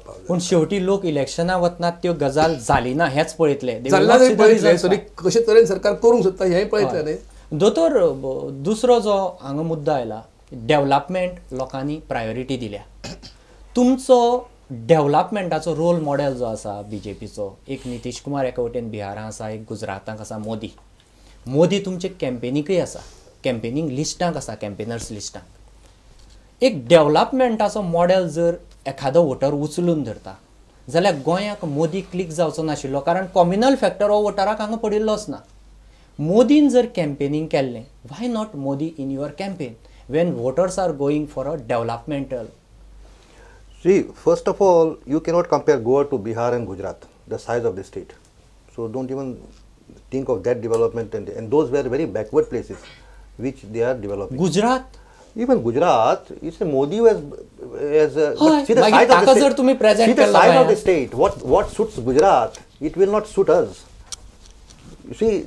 पावले. पूण शेवटी लोक इलेक्शनाक वतना त्यो गजाल जाली ना हेंच पळयतले, पळयतले कशे तरेन सरकार करूंक सोदता हेंय पळयतलें न्ही. दोतोर, दुसरो जो हांगा मुद्दो आयला, डेव्हलपमेंट लोकांनी प्रायोरिटी दिल्या. तुमचो डेव्हलपमेंटाचो रोल मॉडेल जो आसा बीजेपीचो, एक नितीश कुमार एका वटेन बिहारांत आसा, एक गुजराताक आसा मोदी. मोदी तुमचे कॅम्पेनीकय आसा, कॅम्पेनींग लिस्टांक आसा, कॅम्पेनर्स लिस्टांक. एक डेव्हलपमेंटाचो मॉडेल जर एखादो वोटर उचलून धरता जाल्यार गोंयाक मोदी क्लिक जावचो नाशिल्लो, कारण कॉम्युनल फॅक्टर हो वोटराक हांगा पडिल्लोच ना. मोदीन जर कॅम्पेनींग केल्लें, why not Modi in your campaign when voters are going for a developmental? See, first of all, you cannot compare Goa to Bihar and Gujarat, the size of the state. So don't even think of that development, and those were very backward places which they are developing. Gujarat? Even Gujarat, it's a Modi who has see the size of the state. See the size of the state. What suits Gujarat, it will not suit us. You see,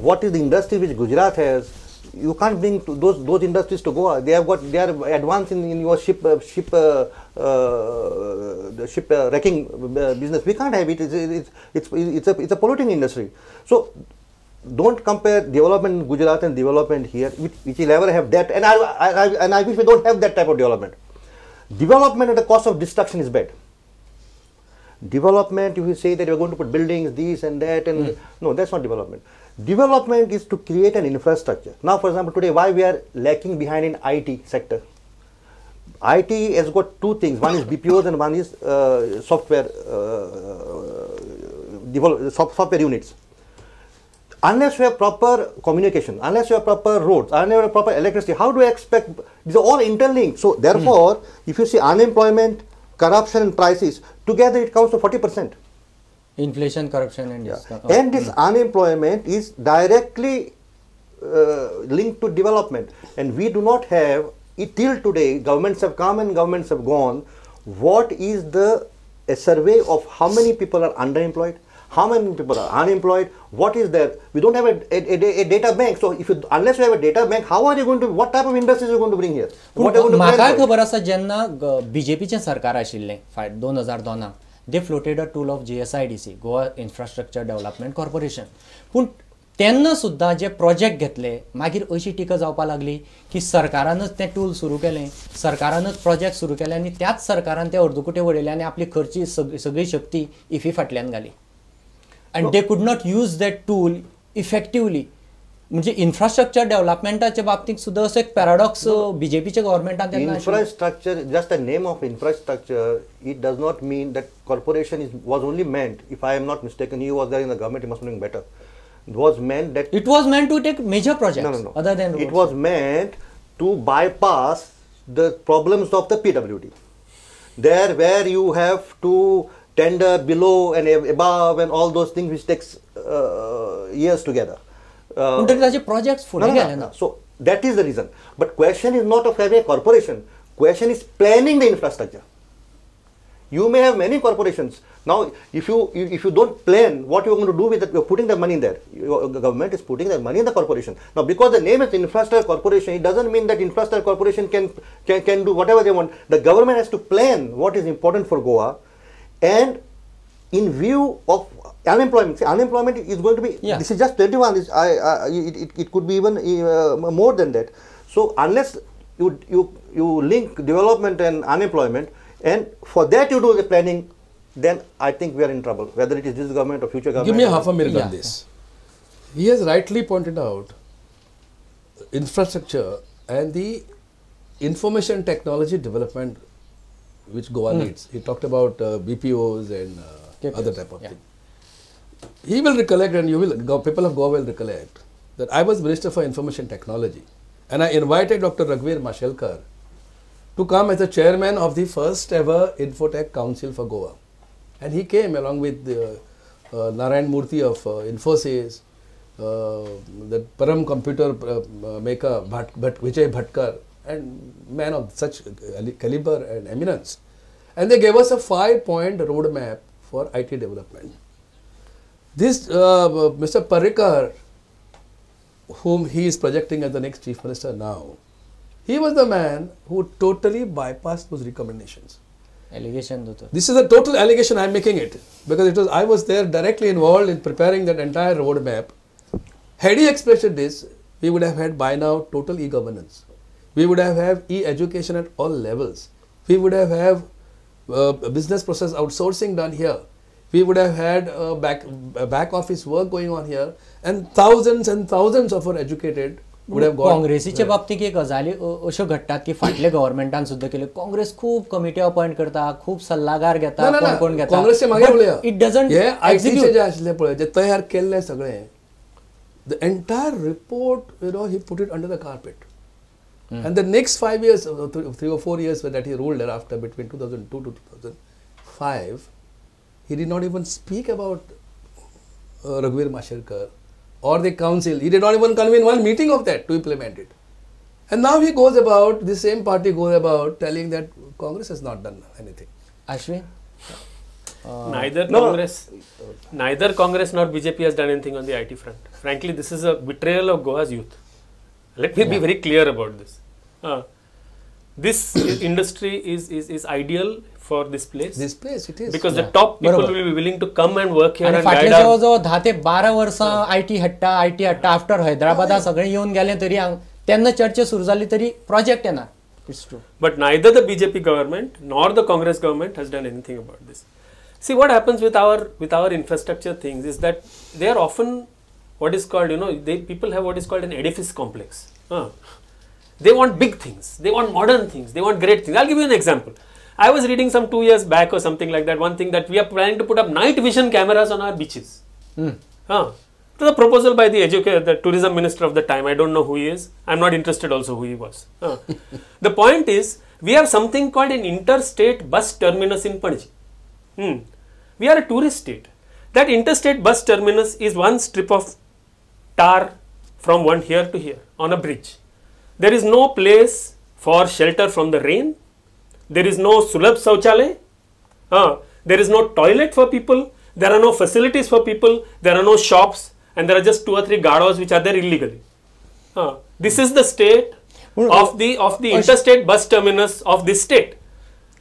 what is the industry which Gujarat has? You can't bring to those industries to Goa. They have got, they are advanced in your ship wrecking business. We can't have it. It's a polluting industry. So don't compare development in Gujarat and development here, which will never have that. And I wish we don't have that type of development. Development at the cost of destruction is bad. Development, if you say that you are going to put buildings, this and that, and no, that's not development. Development is to create an infrastructure. Now, for example, today, why we are lacking behind in IT sector? IT has got two things. One is BPOs and one is software, software units. Unless you have proper communication, unless you have proper roads, unless you have proper electricity, how do you expect? These are all interlinked. So, therefore, if you see unemployment, corruption and prices, together it comes to 40%. Inflation, corruption and this. And this unemployment is directly linked to development. And we do not have, till today, governments have come and governments have gone. What is a survey of how many people are underemployed? How many people are unemployed? What is there? We don't have a data bank. So if you, unless you have a data bank, how are you going to, what type of industries are you going to bring here? What are you going to म्हाका खबर आसा जेन्ना बीजेपीचें सरकार आशिल्लें 2002 they floated a tool of GSIDC, Goa Infrastructure Development Corporation. पूण तेन्ना सुद्दां जे project घेतले मागीर अशी टिका जावपाक लागली की सरकारानच तें टूल सुरू केलें, सरकारानच प्रोजेक्ट सुरू केले आनी त्याच सरकारान ते अर्दकुटे वडयले आनी आपली खर्ची सगळी शक्ती इफी फाटल्यान घाली. And they could not use that tool effectively. म्हणजे इन्फ्रास्ट्रक्चर डेव्हलपमेंटाच्या बाबतीत सुद्दां असो एक पॅराडॉक्स बीजेपीच्या गव्हर्मेंटान तेन्ना. Infrastructure, just the name of infrastructure, it does not mean that corporation was only meant, if I am not mistaken, he was there in the government, he must be doing better. It was meant that it was meant to take major projects. No, no, no. Other than roads. It was meant to bypass the problems of the PWD. There where you have to tender below and above and all those things which takes years together. Projects no, no, no. So that is the reason. But question is not of having a corporation. Question is planning the infrastructure. You may have many corporations. Now, if you don't plan what you are going to do with it, you are putting the money in there. The government is putting the money in the corporation. Now, because the name is Infrastructure Corporation, it doesn't mean that Infrastructure Corporation can do whatever they want. The government has to plan what is important for Goa, and in view of unemployment. See, unemployment is going to be, this is just 21, it could be even more than that. So, unless you link development and unemployment, and for that you do the planning, then I think we are in trouble, whether it is this government or future government. Give me half a minute on this. He has rightly pointed out infrastructure and the information technology development which Goa needs. He talked about BPOs and other type of thing. He will recollect, and you will, people of Goa will recollect, that I was Minister for Information Technology and I invited Dr. Raghuvir Mashelkar to come as the chairman of the first ever Infotech Council for Goa. And he came along with Narayan Murthy of Infosys, the Param computer maker Vijay Bhatkar, and man of such caliber and eminence. And they gave us a 5-point roadmap for IT development. This Mr. Parrikar, whom he is projecting as the next chief minister now, he was the man who totally bypassed those recommendations. Allegation दोतोर. This is a total allegation, I am making it because it was I was there directly involved in preparing that entire road map. Had he expressed this, we would have had by now total e-governance. We would have had e-education at all levels. We would have had business process outsourcing done here. We would have had back office work going on here, and thousands of our educated would have got. काँग्रेसीचे बाबतीत एक गजाली अश्यो घडटात की फाटले गव्हर्मेंटान सुद्दां केले. काँग्रेस खूब कमिटी अपॉइंट करता, खूब सल्लागार घेता, कोण कोण घेता. काँग्रेसचे मागीर उलया. It doesn't हे आयटीचे जे आशिल्ले पळय, जे तयार केल्ले सगळे, the entire report, you know, he put it under the carpet. And the next 5 years, 3 or 4 years that he ruled thereafter, between 2002 to 2005, he did not even speak about Raghuvir Mashelkar or the council. He did not even convene one meeting of that to implement it. And now he goes about, the same party goes about telling that Congress has not done anything. Ashwin? Neither Congress nor BJP has done anything on the IT front. Frankly, this is a betrayal of Goa's youth. Let me be very clear about this. This industry is ideal for this place. This place, it is. Because the top people will be willing to come and work here and guide our. जवळ 10 ते 12 वर्सां IT हाडटा, IT हाडटा. After हैदराबादा सगळे येवन गेले तरी तेन्ना चर्चा सुरू जाली तरी प्रोजेक्ट येना. It's true. But neither the BJP government nor the Congress government has done anything about this. See, what happens with our infrastructure things is that they are often what is called, you know, people have what is called an edifice complex. They want big things, they want modern things, they want great things. I'll give you an example. I was reading some 2 years back or something like that, one thing that we are planning to put up night vision cameras on our beaches. It was a proposal by the tourism minister of the time. I don't know who he is. I'm not interested also who he was. The point is, we have something called an interstate bus terminus in Panaji. We are a tourist state. That interstate bus terminus is one strip of tar from one here to here on a bridge. There is no place for shelter from the rain. There is no Sulabh Sauchalay. There is no toilet for people. There are no facilities for people. There are no shops. And there are just 2 or 3 gados which are there illegally. This is the state of the interstate bus terminus of this state.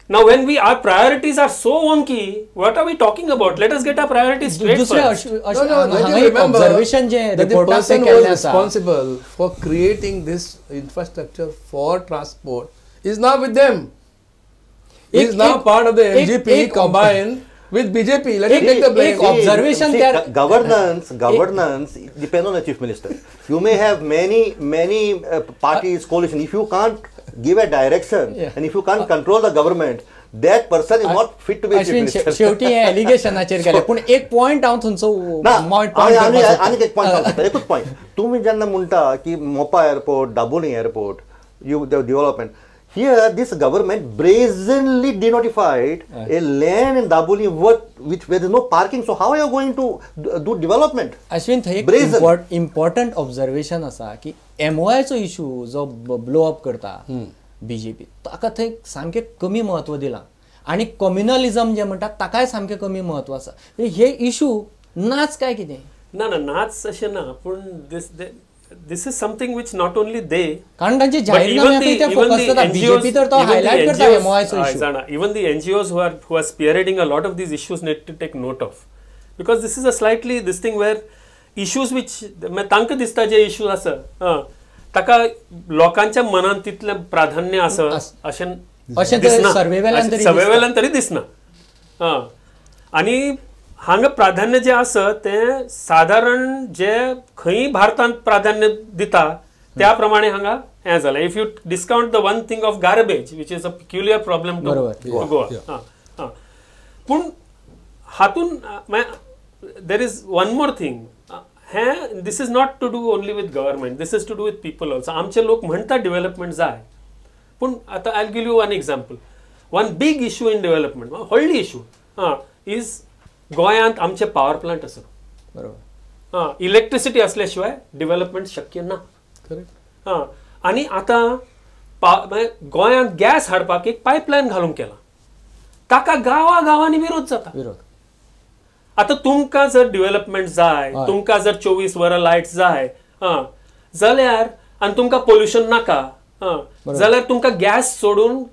Now, when our priorities are so wonky, what are we talking about? Let us get our priorities straight first. No, let you remember that the person who was responsible for creating this infrastructure for transport is now with them. He is now part of the MGP combined with BJP. Let him take the blame. Observation there. Governance depends on the chief minister. You may have many parties, coalition. If you can't give a direction and if you can't control the government, that person is not fit to be a chief minister. शेवटी हे एलिगेशनाचेर गेले. पूण एक point हांव थंयचो आनीक एक point सांगता, एकूच पॉइंट. तुमी जेन्ना म्हणटा की Mopa airport, Dabolim airport, you the development here, this government brazenly denotified a land in Dabolim which where there is no parking. So how are you going to do development? Ashwin, थंय एक important observation आसा की एमओआयचो issue जो blow up करता BJP, ताका थंय सामकें कमी म्हत्व दिलां आनी कम्युनलिझम जें म्हणटा ताकाय सामकें कमी म्हत्व आसा. हे इशू नाच काय कितें? ना ना, नाच अशें ना, पूण this is something which not only they, कारण तांचे जाहीरनाम्याकूय ते फोकस जाता. बीजेपी तर तो हायलायट करता एमओआयचो issue. Even the NGOs who are spearheading a lot of these issues need to take note of, because this is a slightly this thing where issues which तांकां दिसता जे issues आसा ताका लोकांच्या मनांत तितलें प्राधान्य आसा अशें दिसना, सर्वे वेल्यान तरी दिसना. आनी हांगा प्राधान्य जे आसा तें सादारण जे खंय भारतांत प्राधान्य दिता त्या प्रमाणे हांगा हें जालें. If you discount the one thing of garbage which is a peculiar problem to Goa. पूण हातून there is one more thing. हें this is not to do only with government, this is to do with people also. आमचे लोक म्हणटा development जाय, पूण आतां I give you one example. One big issue in development, व्हडली issue is गोंयांत आमचे पावर प्लांट आसा. बरोबर. इलेक्ट्रिसिटी असल्या शिवाय डेव्हलपमेंट शक्य ना. करेक्ट. आनी आतां गोंयांत गॅस हाडपाक एक पायपलायन घालूंक केला, ताका गांवा गांवांनी विरोध जाता. आतां तुमकां जर डेव्हलपमेंट जाय, तुमकां जर 24 वरां लायट जाय जाल्यार आनी तुमकां पोल्युशन नाका जाल्यार तुमकां गॅस सोडून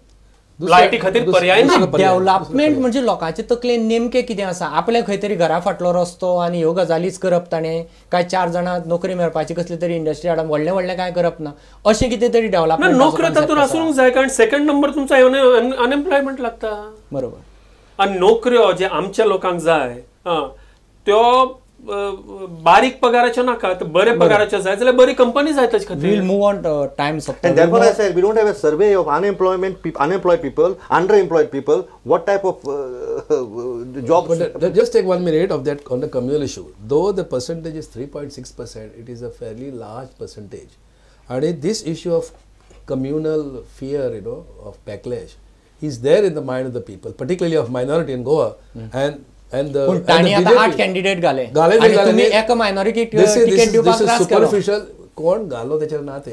लायटी खातीर पर्याय ना. डेव्हलपमेंट म्हणजे लोकांचे तकलेन नेमकें कितें आसा, आपल्या खंय तरी घरा फाटलो रस्तो आनी ह्यो गजालीच करप ताणें, काय 4 जाणां नोकरी मेळपाची कसली तरी इंडस्ट्री हाडप, व्हडलें व्हडलें काय करप ना, अशें कितें तरी डेव्हलपमेंट. नोकऱ्यो तातूंत आसूंक जाय, कारण सेकंड नंबर तुमचो अनएम्प्लॉयमेंट लागता. बरोबर. आनी नोकऱ्यो जे आमच्या लोकांक जाय त्यो बारीक पगाराच्यो नाका, बरे पगाराच्यो जाय जाल्यार बरी कंपनी जाय ताचे खातीर. We'll move on time सोंपता. And therefore I said we don't have a survey of unemployment, unemployed people, underemployed people, what type of jobs. But just take 1 minute of that on the communal issue. Though the percentage is 3.6%, it is a fairly large percentage. And this issue of communal fear, you know, of backlash is there in the mind of the people, particularly of minority in Goa. And the तांणी आता 8 candidate घाले आणि तुम्ही एका minority ticket दिवपाक त्रास केलो. Superficial कोण घालो त्याचेर ना ते.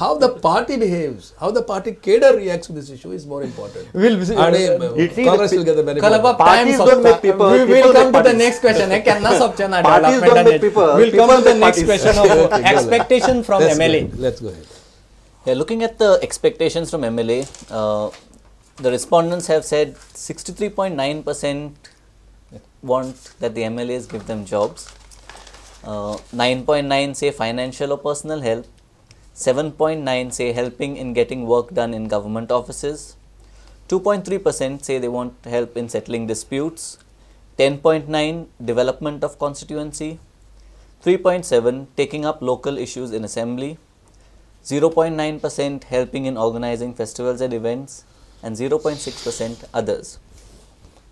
How the party behaves, how the party cadre reacts to this issue is more important. Congress will get the benefit. Parties don't make people. We will come to the next question. केन्ना सोंपचें ना development. We'll come to the next question of expectation from MLA. Let's go ahead. Yeah, looking at the expectations from MLA, the respondents have said 63.9% want that the MLAs give them jobs, 9.9 say financial or personal help, 7.9 say helping in getting work done in government offices, 2.3% say they want help in settling disputes, 10.9 development of constituency, 3.7 taking up local issues in assembly, 0.9% helping in organizing festivals and events, and 0.6% others.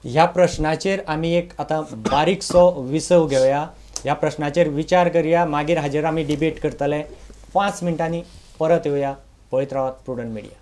ह्या प्रश्नाचेर आमी एक आतां बारीकसो विसव घेवया, ह्या प्रश्नाचेर विचार करया, मागीर हाजेर आमी डिबेट करतले. 5 मिनटांनी परत येवया. पळयत रावात प्रुडंट मिडिया.